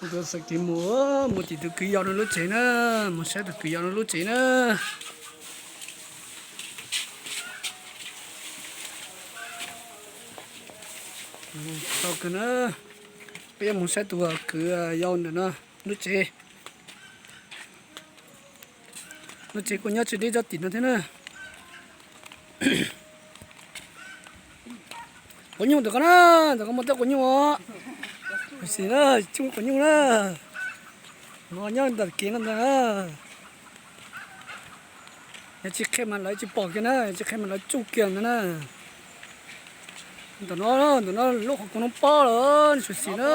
Mus txog tim tus kwv yau nws lub tsev na, mus saib tus kwv yau nws lub tsev na. Tau kawg na, peb yuav mus saib tus kwv yau ntawm no lub tsev. Lub tsev kuj nyob tsis deb tsob tim no thiab na. Quav nyuj ntawm ko na, ntawm ko muaj tej quav nyuj os. Xim na, tsuj quav nyuj na. No nyob ntawm kev no ntag na. Yog tsis qhia mas lawv tsis pom kiag na, yog tsis qhia mas lawv tsuj kiag ntag na. Ntawm no, ntawm no lub qhov kuv no pob lawm, xim xim na.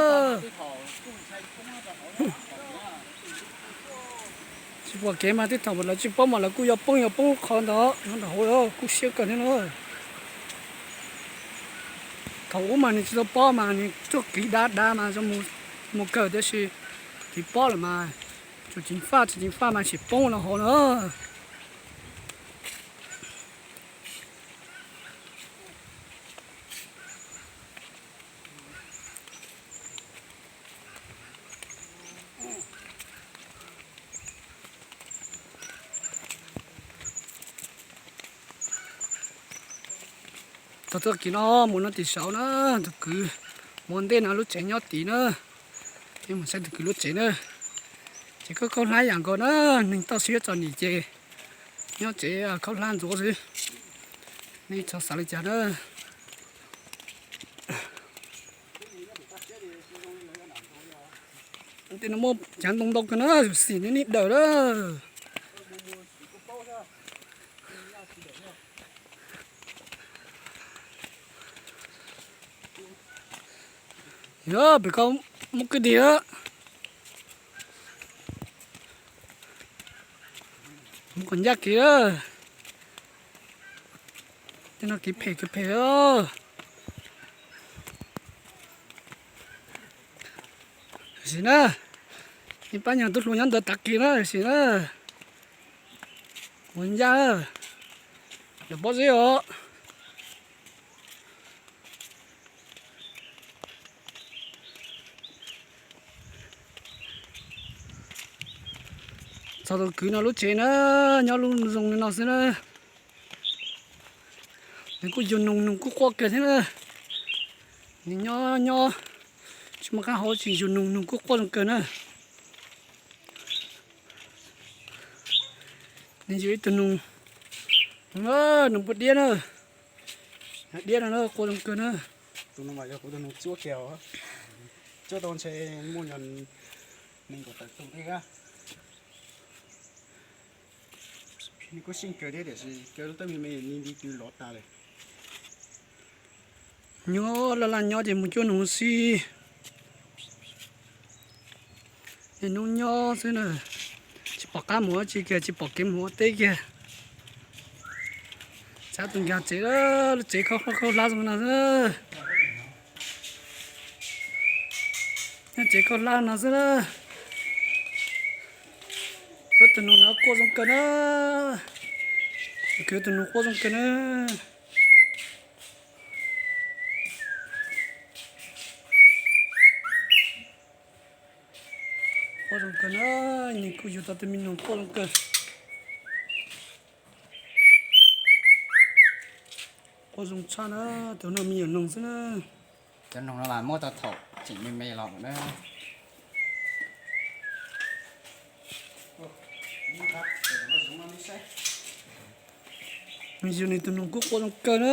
Tsis pom kev mas tej thaum lawv tsis paub mas lawv kuj yuav poob yuav poob qhov ntawd nyob nram hauv kuj siab kawg thiab na. Thaum ub mas nws tsis tau pob mas nws tuaj kiv dav dav mas zoo mus kawg, tab sis tsis pob lawm mas tsuas ceev faj tsis ceev faj mas tsis poob no hauv na. Tau txoj kev no mus no tim saud na, tus kwv mus ntej no lub tsev nyob tid na. Peb mus saib tus kwv lub tsev na. Ces khaub khaub hlab yam nkaus na, neeg toj siab txom nyem ces nyob tsev khaub hlab ntxuav xwb. Nej txhob xav li cas na. Tej no muaj cav ntoo ntau kawg na, xim nej nej dawm na. Yog pem ko muaj kwj deg, mus kom ncaj kev. Tej no kev phem kev phem. Sim na, ib pab nyuag tub hluas nyob ntawd tav kev na, sim na. Ua ncaj, lawv pob zeb os. Txog tus kwv no lub tsev na, nyob lub zoo li no xwb na. Nws kuj yug noog, noog kuj quaj kawg thiab na. Nws nyob nyob tsis muaj qab hau, tsis yug noog, noog kuj quaj zoo kawg na. Nws yug ib tug noog, noog poj diab na. Diab no na, quaj zoo kawg na. Tus no mas yog kuv tus noog cuab kiag os. Cuab tau ntshe muaj nyuag nees nkaum tawm tus thiab. Nws kuj seej kawg thiab tiam sis kawg lub teeb me me ni nti twb lov tas lawm. Nyob laj laj nyob ces mus cuab noog xwb. Niaj hnub nyob xwb na, tsis pom qab mus ua tsi kiag, tsis pom kev mus ua teb kiag. Tsab tus nkag tsev, lub tsev khaub khaub hlab zoo no xwb. Nyob tsev khaub hlab no xwb na. Lub tus noog no quaj zoo kawg na. Kwv tus noog quaj zoo kawg na. Quaj zoo kawg na, nws kuj yug tau tus me noog quaj zoo kawg. Quaj zoo tshaj na, tus no me nyuam noog xwb na. Cov noog no mas muab tau thaum tseem me me los na. Nws yug nws tus noog kuj quaj zoo kawg na.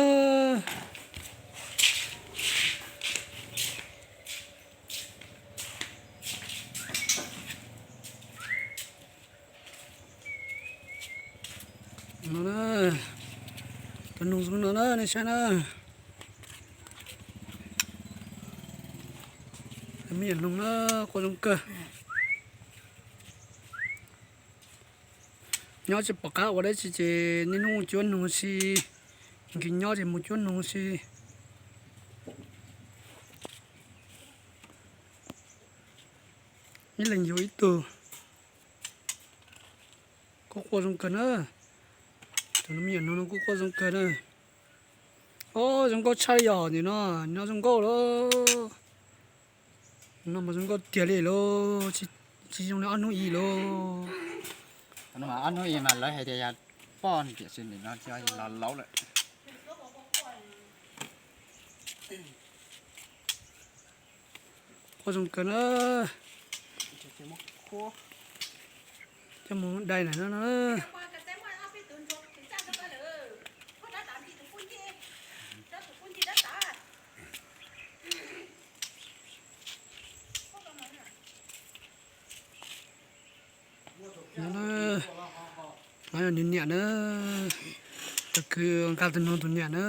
No na, tus noog zoo no na, nej saib na. Me nyuam noog na, quaj zoo kawg. Nyob tsis pom qab ua dab tsi ces niaj hnub cuab noog si, nkees nyob ces mus cuab noog si. Ib leeg yug ib tug. Kuj quaj zoo kawg na. Tus me nyuam noog no kuj quaj zoo kawg na. Ob, zoo nkauj tshaj li os, nim no, nim no zoo nkauj lawm. No mas zoo nkauj tiag li lauj, tsis zoo li ob hnub ib lauj. Ob hnub ib mas lawv hais tias yog poj tiam sis nim no los laub lawm. Qhuav zoo kawg na. Coj mus dai lawm no. No yog nws niam na, tus kwv nqa tus noog tus niam na.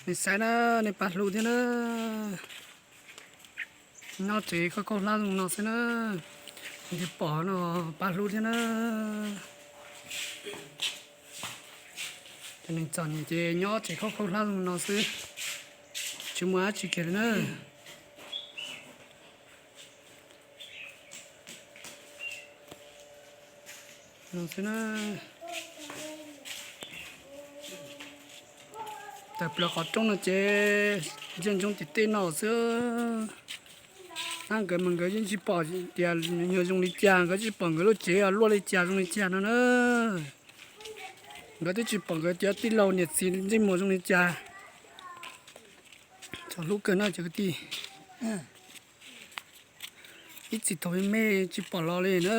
Nej saib na, nej pab hlub thiab na. Nyob tsev khaub khaub hlab zoo no xwb na, nej pom no pab hlub thiab na. Cov neeg txom nyem ces nyob tsev khaub khaub hlab zoo no xwb, tsis muaj dab tsi kiag li na. No xwb na. Tawm plaws qhov rooj no ces ntsia ntsoov tim tej no xwb. Tab nkawd mas nkawd yeej tsis pom tias yog zoo li cas, nkawd tsis pom nkawd lub tsev luaj li cas zoo li cas no na. Nkawd twb tsis pom nkawd cov tij laug niam txiv ntsej muag zoo li cas. Txaus hlub kawg no cov kwv tij. Ib txhis thaum me me tsis pom los li na.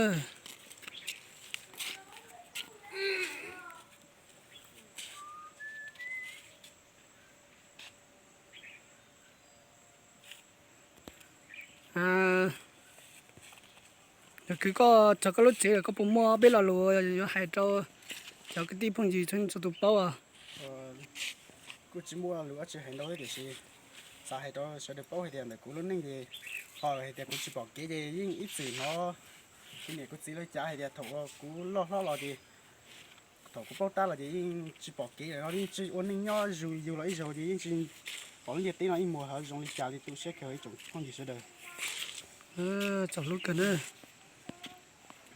Tus kwv, koj txog koj lub tsev lawm, koj puas muaj ob peb lo lus yuav hais rau cov kwv tij phooj ywg txhua tus paub? Kuj tsis muaj lus dab tsi hais ntau thiab, tiam sis xav hais rau sawv daws paub hais tias ntawm kuv lub neej ces, ho hais tias kuv tsis pom kev ces yeej ib txwm hnov kuv niam kuv txiv lawv cav hais tias thaum uas kuv loj hlob los ces, thaum kuv paub tab los ces yeej tsis pom kev lawm no, yeej tsis ua neej nyob, yug los ib zaug ces yeej tsis pom lub ntiaj teb no ib muag ho zoo li cas li. Tu siab kawg ib tsoom phooj ywg sawv daws. Txaus hlub kawg na.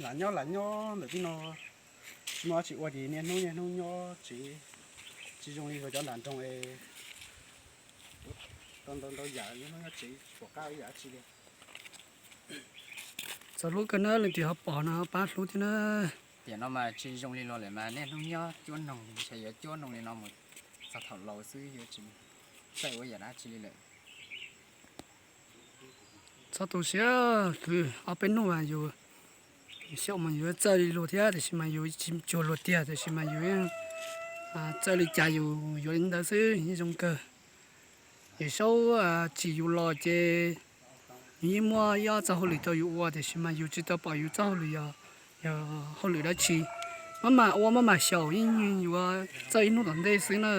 Lam nyob lam nyob ntawm tib no, tsis muaj dab tsi ua ces niaj hnub niaj hnub nyob tsev, tsis zoo li cov nram nroog es ntau ntau yam niaj hnub nyob tsev tsis pom qab ib yam dab tsi li. Txaus hlub kawg na, leej twg ho pom no pab hlub thiab na. Tiam no mas tsis zoo li luag lawm mas niaj hnub nyob cuab noog, ntshe yuav cuab noog li no mus txog thaum laus xwb, yuav tsis txawj ua yam dab tsi li lawm. Txhob tu siab kwv, ob peb hnub mas yus xyaum mas yus txawj li luag thiab, tiam sis mas yus tsis cuag luag tiag, tiam sis mas yus txawj li cas yus yuav li ntawd xwb, yeej zoo kawg. Yus saub tsim yus los ces yus yeej muaj ib ob txoj hauj lwm rau yus ua, tiam sis mas yus tsis tau pom yus txoj hauj lwm yog, yog hauj lwm dab tsi. Maj mam ua maj mam xyaum, yeej yuav txawj ib hnub tom ntej xwb na.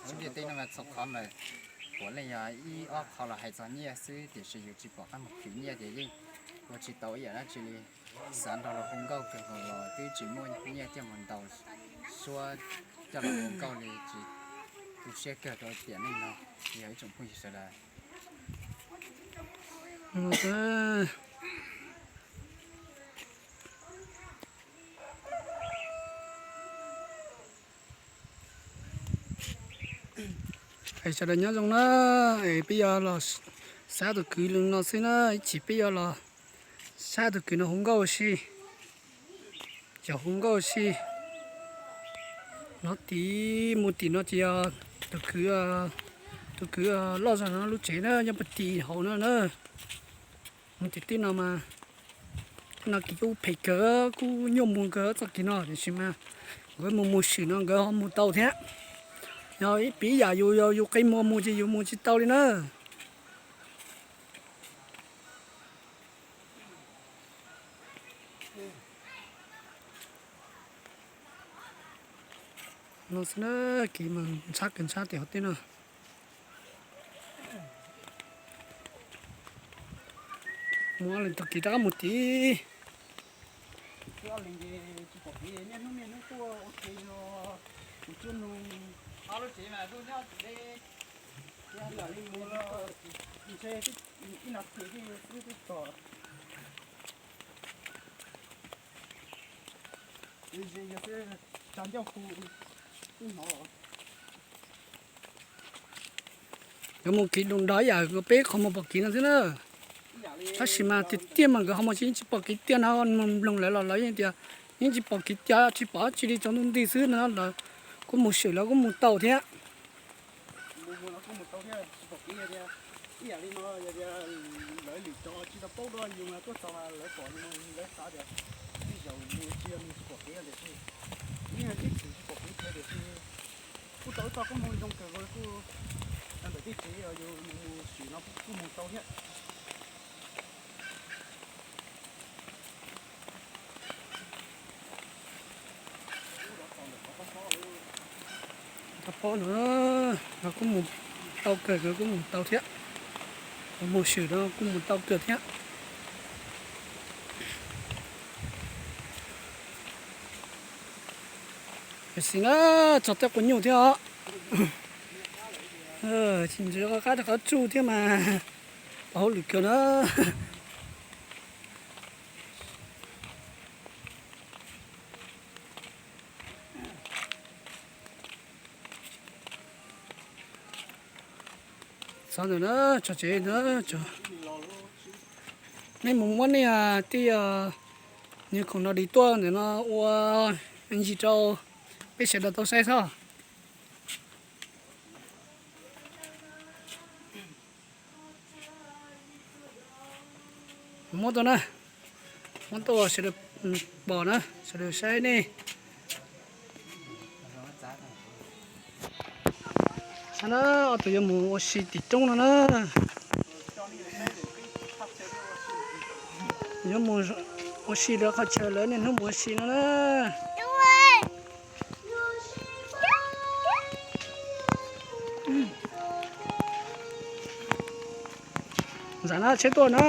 Lub ntiaj teb no mas txhua qhov mas puav leej yog ib ob qho los hais txog nyiaj xwb, tiam sis yus tsis pom qab mus khwv nyiaj ces yeej ua tsis tau ib yam dab tsi li. Xav nrog luag hu nkauj kawg nkaus los twb tsis muaj nyiaj coj mus ntaus suab coj los hu nkauj li. Tsis tu siab kawg rau tiam neej no, yog ib tsoom phooj ywg sawv daws. Es sawv daws nyob zoo na, es peb yuav los saib tus kwv li no xwb na, ib chim peb yuav los saib tus kwv no hu nkauj ua si, cov hu nkauj ua si. No tim mus tim no ces yog tus kwv, tus kwv loj zog no lub tsev na, nyob puag tim hauv no na. Mus tim tej no mas, no kev kuj phem kawg, kuj nyuaj mus kawg txoj kev no, tiam sis mas nkawd mus mus sim no nkawd ho mus tau thiab. Yog ib piv yam yus, yus qi muag mus ces yus mus tsis tau li na. No xwb na, kev mas ntshab kawg ntshab tim hauv tej no. Mus ob leeg taug kev rov qab mus tid. Niaj hnub niaj hnub tuaj ua ke, mus cuab noog, ob lub tsev mas nyob tim deb, ntshe ib nas twb twb txog. Yog xwb, tshav ncauj hu twb hnov. Nkawd mus kev doos dog ib yam peb qhov muag pom kev no xwb na. Tab sis mas tiag tiag mas nkawd qhov muag tsis, yeej tsis pom kev tiag no, mus mloog lawv los lawv yeej tias yeej tsis pom kev tiag, tsis pom dab tsi li, tsaus ntuj nti xwb no. Lawv kuj mus swm, lawv kuj mus tau thiab. Ib yam li no yog tias lawv lwm cov tsis tau paub dua, yus mas tuaj txog mas lawv pom, lawv xav tias tej zaum nws tsis yog nws tsis pom kev tiam sis, nws yog tib txwm tsis pom kev tiag tiam sis kuj tau ib txoj koob hmoov zoo kawg nkaus li, kuj tau ntawm tej tsev uas yus mus mus swm no kuj mus tau thiab. Tau paub no, no kuj mus tau kawg, no kuj mus tau thiab. Mus swm no kuj mus tau kawg thiab. Tiam sis na, txog tej quas nyuj thiab os. Ntsia qab rau qhov tsuj thiab mas, tau hauj lwm kawg na. Txog ntawm na, tso tsev na. Nej mus muab nej tej, nws khoom no dim tuaj ntawm no ua ntsis rau peb sawv daws tau saib xwb. Muab tuaj na, muab tuaj sawv daws pom na, sawv daws saib nej. Saib na, ob tug yuav mus ua si tim roob no na. Yuav mus ua si lawv qhov chaw lawv niaj hnub mus ua si no na. Ntxam na, tsheb tuaj na.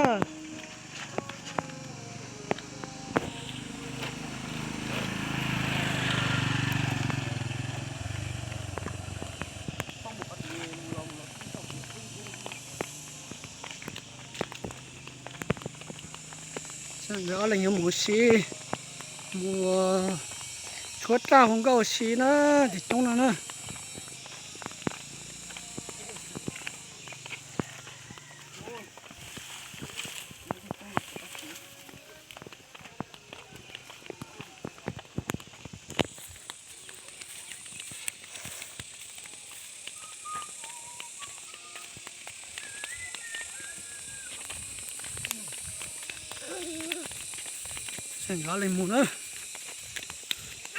Nkawd ob leeg yuav mus ua si, mus tshuab raj hu nkauj ua si na, tim roob no na. Nkawd ob leeg mus na,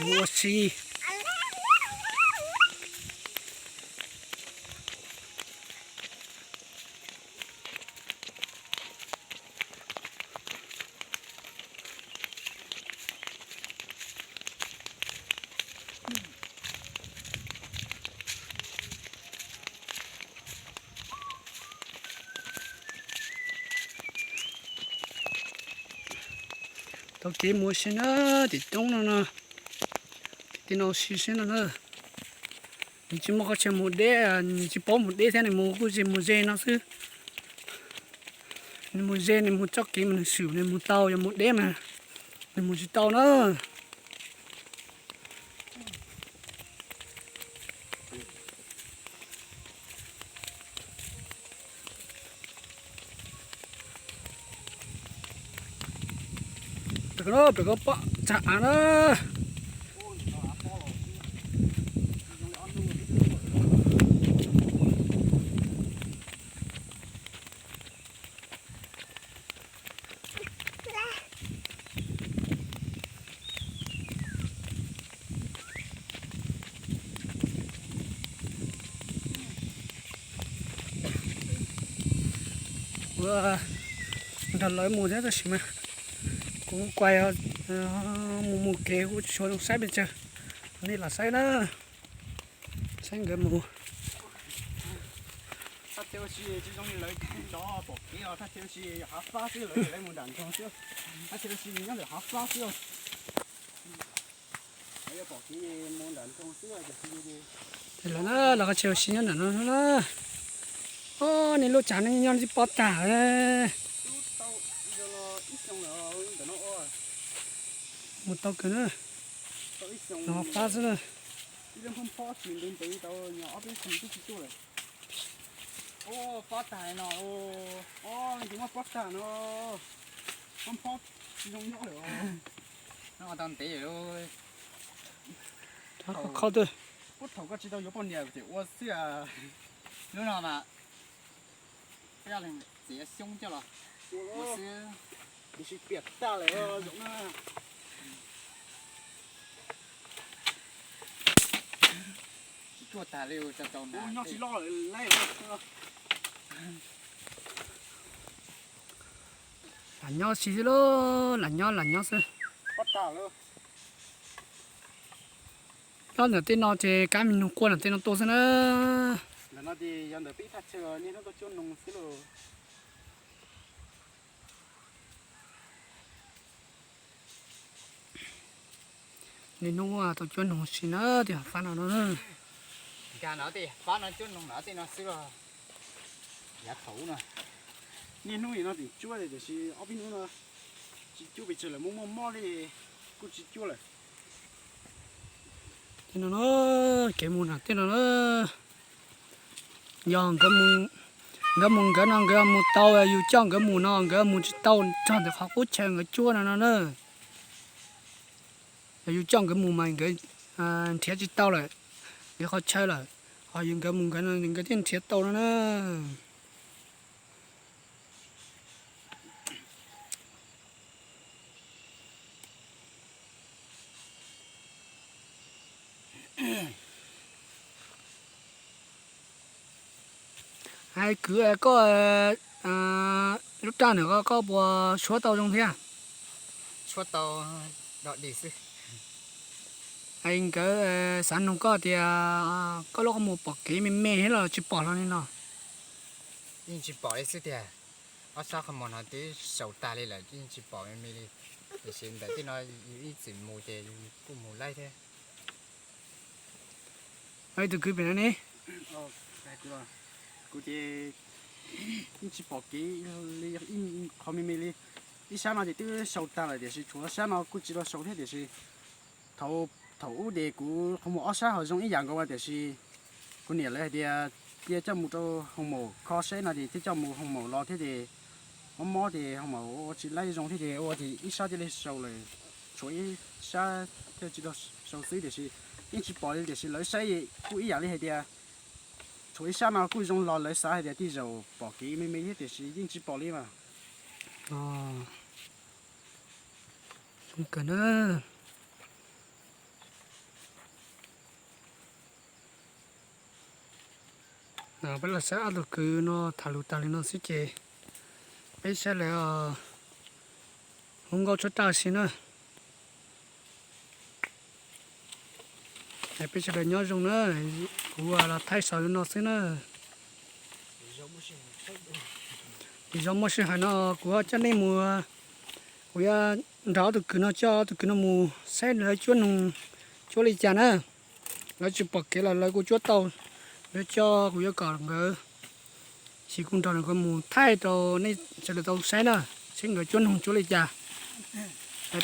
mus ua si. Taug kev mus ua si na, tim roob no no, tim no ua si xwb no na. Nws tsis muaj qhov chaw mus deb, nws tsis paub mus deb thiab, nws mus kuj tsis mus ze no xwb. Nws mus ze, nws mus txoj kev mas nws swm nws mus tau, yog mus deb mas nws mus tsis tau na. Pem ko, pem ko pom tsag av na. Kuv nrog lawv mus thiab tab sis mas kuv kuj mus mus kev kuj tsis tshua zoo saib pes tsawg. Nej los saib na, saib nkawd mus. Thaj chaw ua si tsis zoo li lawv cov pom kev os, thaj chaw ua si yog hav fab xwb, lawv mus nram nroog xwb. Thaj chaw ua si nyob ntawm hav fab xwb. Lawv na, lawv qhov chaw ua si nyob nram no na. Ob, nej lub tshav no nyob tsis pom tag. Mus tau kawg na. Nov fab xwb na. Ib lub hmoob phob tsis ntev ntev tau nyob ob peb xyoo twb tsis tuaj lawm. Pob tag no, leej twg muab pob tag no, pob tsis zoo nyob lawm. No tau ntev lawm. Qhov twg? Puag thaum koj tsis tau yuav poj niam ces ua xwb. Lub no mas yog leej txiv xyoob coj los ua xwb. Tiam sis piam tag lawm zoo na. Tsis cuaj tag li, tau tau na. Nyob tsis loj lawm. Lam nyob xwb xwb lauj, lam nyob lam nyob xwb. Nyob ntawm tej no ces kab me noog quaj ntawm tej no tuaj xwb na. Ntawm no ces yog ntawm peb thaj chaw niaj hnub tau cuab noog xwb lauj. Niaj hnub tau cuab noog si na, tej fab no no. Nkag no tej fab no cuab noog no tej no xwb los yav thaum ub no. Niaj hnub no tseem cuab tiam sis ob peb hnub no tsis cuab pes tsawg lawm, muaj muaj mob li kuj tsis cuab lawm. Tej no na, kev mus na tej no na. Yog nkawd mus, nkawd mus nkawd no nkawd mus tau, yus coj nkawd mus no nkawd mus tsis tau, txog ntawm qhov qub chaw nkawd cuab no no na. Yog yus coj nkawd mus mas nkawd nrhiav tsis tau lawm, nkawd qhov chaw lawm, ho yus nkawd mus nkawd no nkawd thiaj nrhiav tau no na. Hais kwv, koj lub raj ntawm koj, koj puas suab tau zoo thiab? Suab tau dog dig xwb. Hais nkawd xav nug koj tias koj lub qhov muag pom kev me me thiab los tsis pom hlo li no? Yeej tsis pom li xwb tiag. Ob sab qhov muag no twb sau tag li lawm, yeej tsis pom me me li. Tiam sis ntawm tej no yus ib txwm mus ces yus kuj mus laib thiab. Ib tug kwv pem no ne, kuv ces yeej tsis pom kev li, qhov me me li. Ib sab no ces twb sau tag lawm tiam sis tshuav sab no kuj tsis tau sau thiab tiam sis thaum, thaum ub ces kuv qhov muag ob sab ho zoo ib yam nkaus mas tiam sis kuv niam lawv hais tias cia coj mus rau hoo maum kho saib no ces thiaj coj mus hoo maum los thiab ces mob mob ces hoo maum ua tsis laib zoo thiab ces ua ces ib sab cia li sau lawm, tshuav ib sab thiaj tsis tau sau xwb tiam sis yeej tsis pom li tiam sis lawv saib kuj ib yam li hais tias tshuav ib sab no kuj zoo los lawv xav hais tias tej zaum pom kev me me thiab tiam sis yeej tsis pom li mas. Zoo kawg na. Peb los saib ob tug kwv no tham lus tas li no xwb ces peb saib lawv hu nkauj tshuab raj si na. Peb sawv daws nyob zoo na, kuv los thaij saum no xwb na. Zov muaj sij hawm no kuv coj nej mus, kuv yuav nrog ob tug kwv no, coj ob tug kwv no mus saib lawv cuab noog cuab li cas na. Lawv tsis pom kev los lawv kuj cuab tau, yuav coj, kuv yuav kom nkawd, sis kuv nrog nkawd mus thaij rau nej sawv daws tau saib na, saib nkawd cuab noog cuab li cas,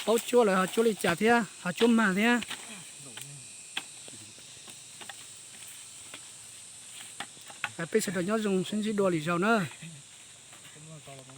paub cuab lawv ho cuab li cas thiab ho cuab mag thiab. Peb sawv daws nyob zoo sib ntsib dua lwm zaus na.